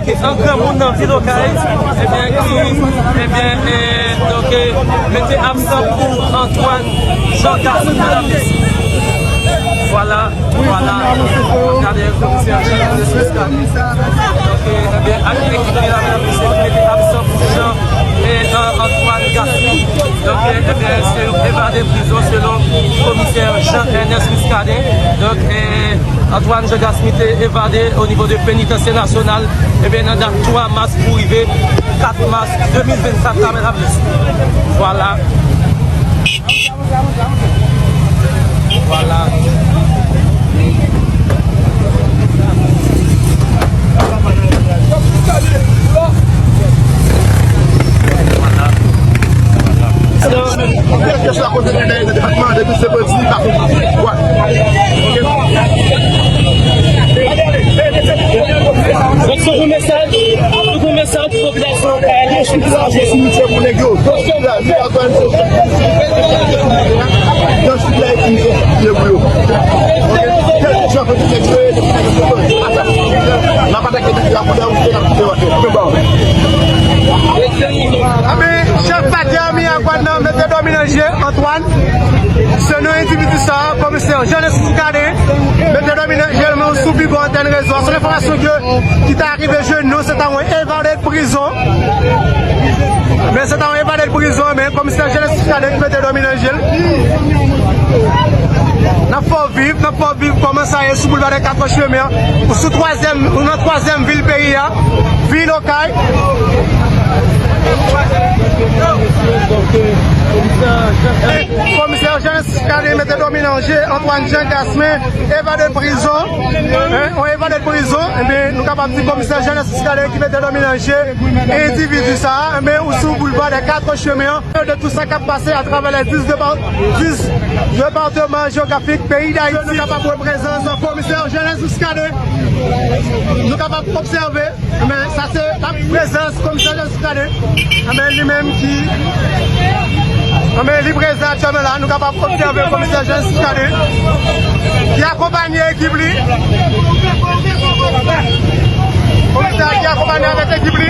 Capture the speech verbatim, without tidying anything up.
An granmoun nan vil Okay, ebyen, ki, ebyen, eh, donk, eh, mete absan pou Antoine Jean Gasmé. Vwala, vwala. Gade komisè Jean Ernest Muscadin. Donk, eh, ebyen, ak ekip li la, medam, mesye, ki mete absan pou Jean, eh, An-, Antoine Gasmé. Donk, eh, ebyen, se yon evade prizon selon komisè Jean Ernest Muscadin. Donk, eh, Antoine Jean Gasmé te evade o nivo de Penitansye Nasyonal, ebyen, nan dat twa mas pou rive kat mas de mil vennkat la, medam, mesye. Vwala. Vwala. Vwala. Vwala. Donk, se yon mesaj, yon mesaj pou popilasyon Okay. N ap atake nèg yo a koulè wout yo, n ap kite yo atè. Bon. Anben, chèf patya Miragwàn nan mete dòmi nan je Antoine. Se non endividi sa a, komisè Jean Ernest Muscadin mete dòmi nan je l, men sou pi gwo antèn rezo a. Se yon enfòmasyon ke, ki ta rive jwenn nou, se ta yon evade prizon. Men se ta yon evade prizon, men komisè Jean Ernest Muscadin ki mete dòmi nan je l. N ap fè w viv, n ap fè w viv kòman sa ye sou boulva dè Katran Chemen an, ou sou twazyèm, ou nan twazyèm vil peyi a, vil Okay. Komisè Jean Ernest Muscadin mete dòmi nan je Antoine Jean Gasmé, evade prizon. Hein, on evade prizon, enben, nou kapab di komisè Jean Ernest Muscadin ki mete dòmi nan je endividi sa a, enben, ou sou boulva dè Katran Chemen an. De tout sa k ap pase atravè lè dis depatman, dis depatman jewografik peyi Dayiti. Nou kapab wè prezans komisè Jean Ernest Muscadin. Nou kapab obsève, men sa se la prezans komisè Jean Ernest Muscadin. Men li menm ki, men li prezan aktyèlman la, nou kapab obsève komisè Jean Ernest Muscadin ki akonpanye ekip li. Komisè ki akonpanye avèk ekip li.